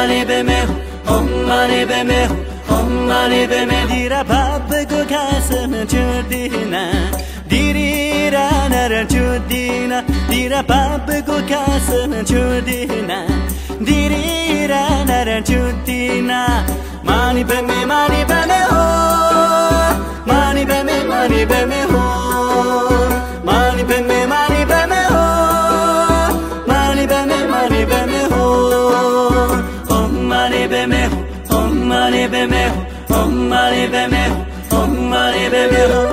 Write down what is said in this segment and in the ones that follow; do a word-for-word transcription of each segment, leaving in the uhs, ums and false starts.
Mani padme hum, om mani padme hum, om mani padme hum. Dira bab go kasam chudina, diri ra na ra chudina, dira bab go kasam chudina, diri ra na ra chudina. Mani padme, mani padme hum, mani padme, mani padme hum, mani padme, mani padme hum, mani padme, mani padme hum. Om mani padme hum, om mani padme hum, om mani padme hum, om mani padme hum.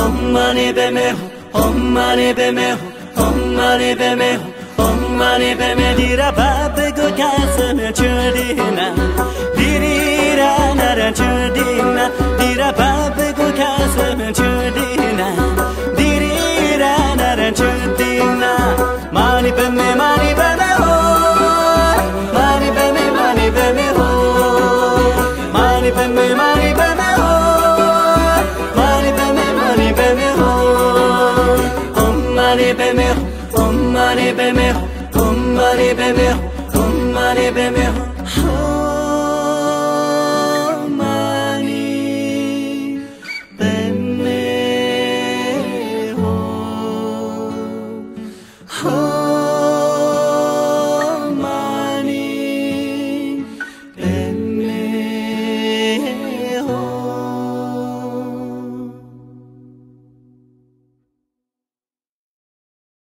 Om mani padme hum, om mani padme hum, om mani padme hum, om mani padme hum. Dira bab go kasam chudina, diri ra na ra chudina, dira bab